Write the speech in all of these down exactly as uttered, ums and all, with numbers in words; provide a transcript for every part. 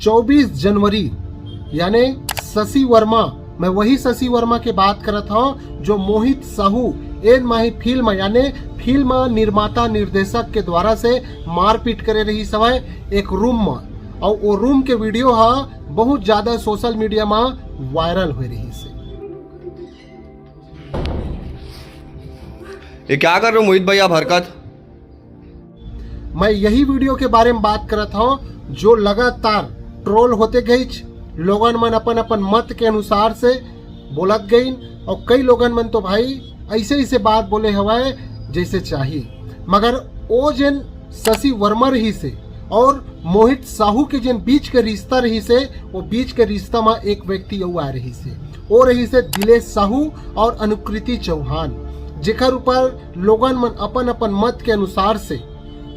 चौबीस जनवरी यानी शशि वर्मा, मैं वही शशि वर्मा के बात करत हूँ जो मोहित साहू एन माही फिल्म यानी फिल्म निर्माता निर्देशक के द्वारा से मारपीट करे रहिस हवय एक रूम में, और वो रूम के वीडियो हा बहुत ज्यादा सोशल मीडिया में वायरल हो रहिस हे। ये क्या कर रहे हो मोहित भाई आप हरकत? मैं यही वीडियो के बारे में बात करत हूँ जो लगातार ट्रोल होते गईच, लोगन मन अपन अपन मत के अनुसार से बोलत गईन, और कई लोगन मन तो भाई ऐसे ऐसे बात बोले हवय जैसे चाहिए, मगर ओ जेन शशि वर्मा रहिस हे और मोहित साहू के जेन बीच के रिश्ता रहिस हे, वो बीच के रिश्ता में एक व्यक्ति अउ आ रहिस हे, वो रहिस हे दिलेश साहू और अनुकृति चौहान, जेकर ऊपर लोगन मन अपन अपन मत के अनुसार से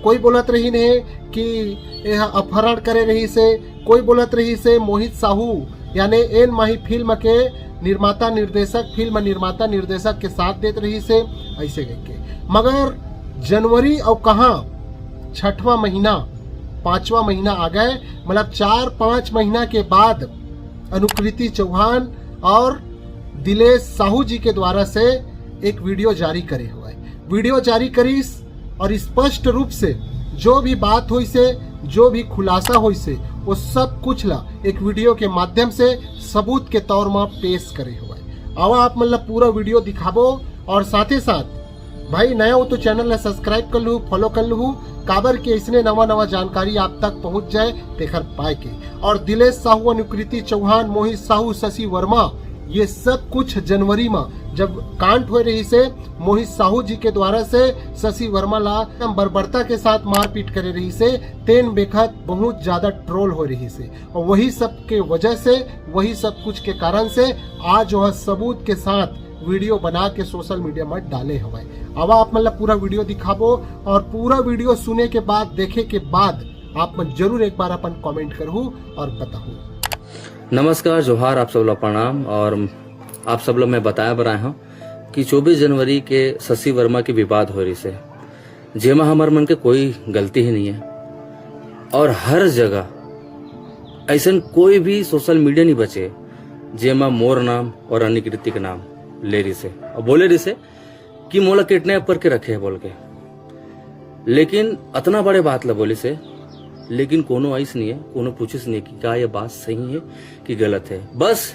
कोई बोलत रहिन हे कि यह अपहरण करे रहिस हे, कोई बोलत रहिस हे मोहित साहू यानी एन माही फिल्म के निर्माता निर्देशक, फिल्म निर्माता निर्देशक के साथ देत रहिस हे, ऐसे करके। मगर जनवरी और कहाँ छठवां महीना, पांचवा महीना आ गए, मतलब चार पांच महीना के बाद अनुकृति चौहान और दिलेश साहू जी के द्वारा से एक वीडियो जारी करे हुआ है। वीडियो जारी करीस और स्पष्ट रूप से जो भी बात होइस हे, जो भी खुलासा होइस हे, वो सब कुछ ला एक वीडियो के माध्यम से सबूत के तौर में पेश करे हुआ है। आवा आप मन ला पूरा वीडियो दिखाबो और साथे साथ भाई नया हो तो चैनल ला सब्सक्राइब कर लू, फॉलो कर लू, काबर के इसने नवा नवा जानकारी आप तक पहुंच जाए तेखर पाए के। और दिलेश साहू, अनुकृति चौहान, मोहित साहू, शशि वर्मा, ये सब कुछ जनवरी में जब कांड हुए रहिस हे, मोहित साहू जी के द्वारा से शशि वर्मा ला बर्बरता के साथ मारपीट करे रहिस हे, तेन बेखत बहुत ज्यादा ट्रोल हो रहिस हे। और वही सब के वजह से, वही सब कुछ के कारण से आज वह सबूत के साथ वीडियो बना के सोशल मीडिया में डाले हवय। अब आप मन ला पूरा वीडियो दिखाबो और पूरा वीडियो सुने के बाद, देखे के बाद आप मन जरूर एक बार अपन कमेंट करहू और बताहू। नमस्कार, जोहार, आप सब ला प्रणाम। और आप सब ला मैं बताए बर आए हूँ कि चौबीस जनवरी के शशि वर्मा के विवाद हो रहिस हे, जेमा हमर मन के कोई गलती ही नहीं है। और हर जगह ऐसन कोई भी सोशल मीडिया नहीं बचे जेमा मोर नाम और अनुकृति के नाम ले रहिस हे और बोले रहिस हे कि मोला किडनैप करके रखे हे बोल के। लेकिन अतना बड़े बात ला बोलिस हे, लेकिन कोनो आइस नहीं है, कोनो पूछिस नहीं है कि का ये बात सही है कि गलत है। बस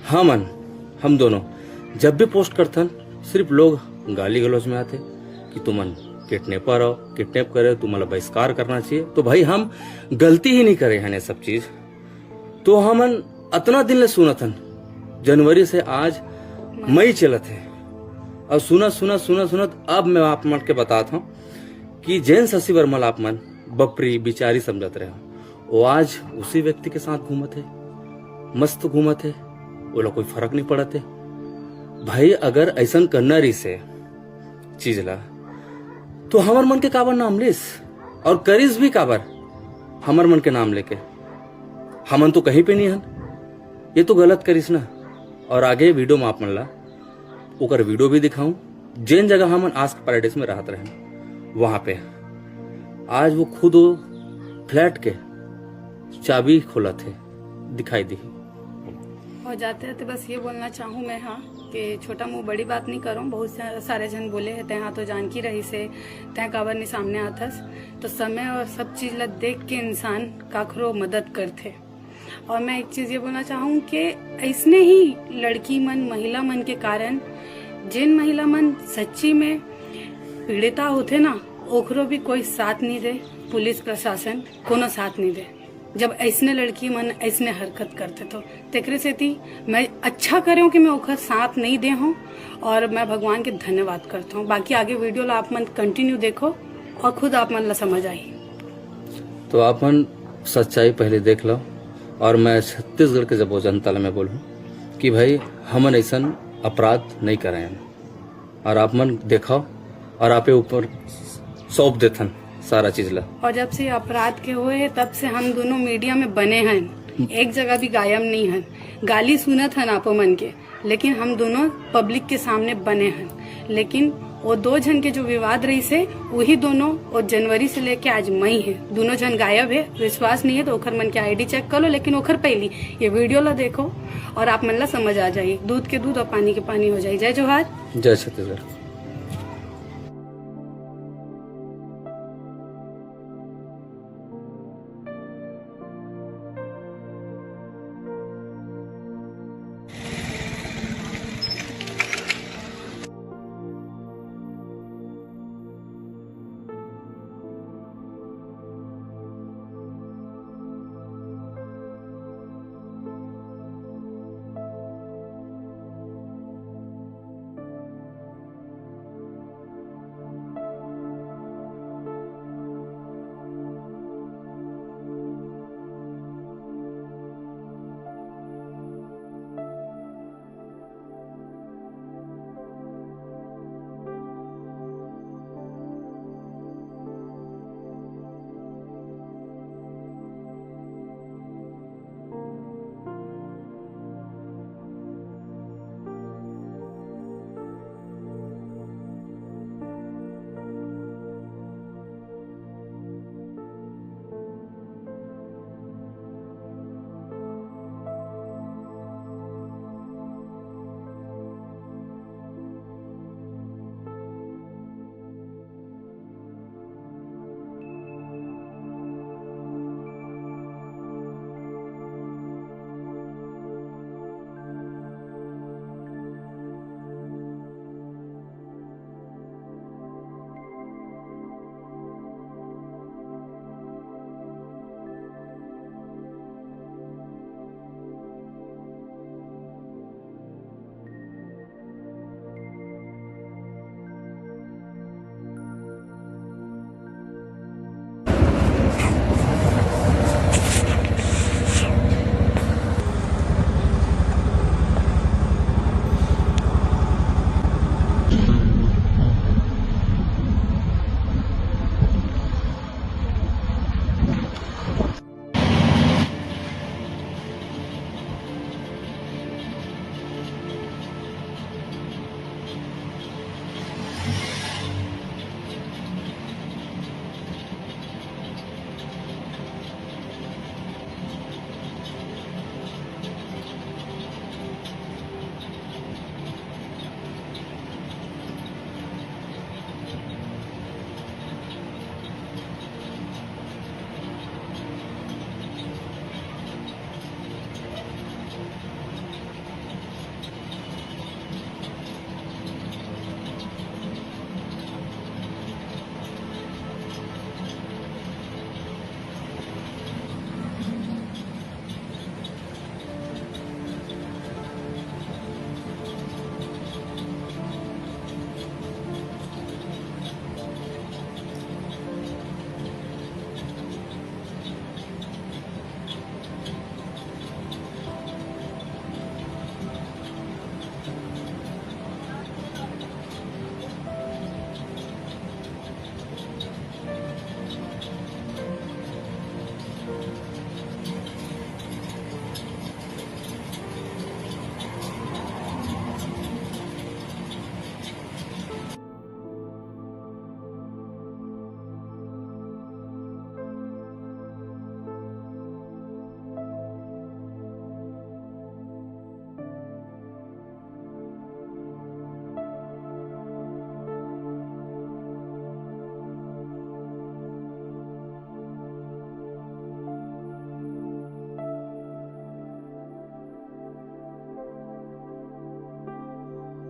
हमन, हम दोनों जब भी पोस्ट करथन, सिर्फ लोग गाली गलौज में आथे कि तुमन किडनैपर हो, किडनैप करे, तुम्हारा बहिष्कार करना चाहिए। तो भाई, हम गलती ही नहीं करे हैं ये सब चीज। तो हमन अतना दिन ले सुनत हन, जनवरी से आज मई चलत है, और सुनत सुनत सुनत सुनत अब मैं आप मन के बतात हूँ कि जेन शशि वर्मा ला आप मन बपरी बिचारी समझत रहे हो, वो आज उसी व्यक्ति के साथ घूमत है, मस्त घूमत है, ओला कोई फर्क नहीं पड़त है। भाई, अगर ऐसन करना रहिस हे चीज ला, तो हमर मन के काबर नाम लिस और करिस भी काबर हमर मन के नाम लेके? हमन तो कहीं पे नहीं हन, ये तो गलत करिस ना। और आगे वीडियो में आप मन ला ओकर वीडियो भी दिखाऊं, जेन जगह हमन आस्क पैराडाइज में रहत रहेन, वहां पे आज वो खुद वो फ्लैट के चाबी खोलत हे, दिखाई दी। और जाते जाते बस ये बोलना चाहूँ मैं, हाँ, कि छोटा मुंह बड़ी बात नहीं करो। बहुत सा-, सारे जन बोले हैं, "तैं हाँ तो जानकी रहिस हे, तैं काबर नहीं सामने आथस।" तो समय और सब चीज ला देख के इंसान काखरो मदद करथे। और मैं एक चीज ये बोलना चाहूँ कि ऐसने ही लड़की मन, महिला मन के कारण, जिन महिला मन सच्ची में पीड़िता होथे ना, ओकरो भी कोई साथ नहीं दे, पुलिस प्रशासन कोनो साथ नहीं दे। जब ऐसने लड़की मन ऐसने हरकत करथे तो तेकरे सेती मैं अच्छा करेंव कि मैं ओकर साथ नहीं दे हूँ, और मैं भगवान के धन्यवाद करता हूँ। बाकी आगे वीडियो ला आप मन कंटिन्यू देखो और खुद आप मन ला समझ आई। तो आप मन सच्चाई पहले देख लो, और मैं छत्तीसगढ़ के जब जनता ला मैं बोलूँ कि भाई, हमन ऐसन अपराध नहीं करे हन, और आप मन देखो और आपे ऊपर सौंप देथन सारा चीज ला। और जब से अपराध के हुए है, तब से हम दोनों मीडिया में बने हैं, एक जगह भी गायब नहीं हैं। गाली सुनत हन आपो मन के, लेकिन हम दोनों पब्लिक के सामने बने हैं। लेकिन वो दो झन के जो विवाद रहिस हे, वही दोनों, वो जनवरी से लेके आज मई हे, दोनों झन गायब हे। विश्वास नहीं हे तो ओखर मन के आईडी चेक कर लो, लेकिन ओखर पहली ये वीडियो ला देखो और आप मन ला समझ आ जाही, दूध के दूध और पानी के पानी हो जाही। जय जोहार। जय छत्तीसगढ़।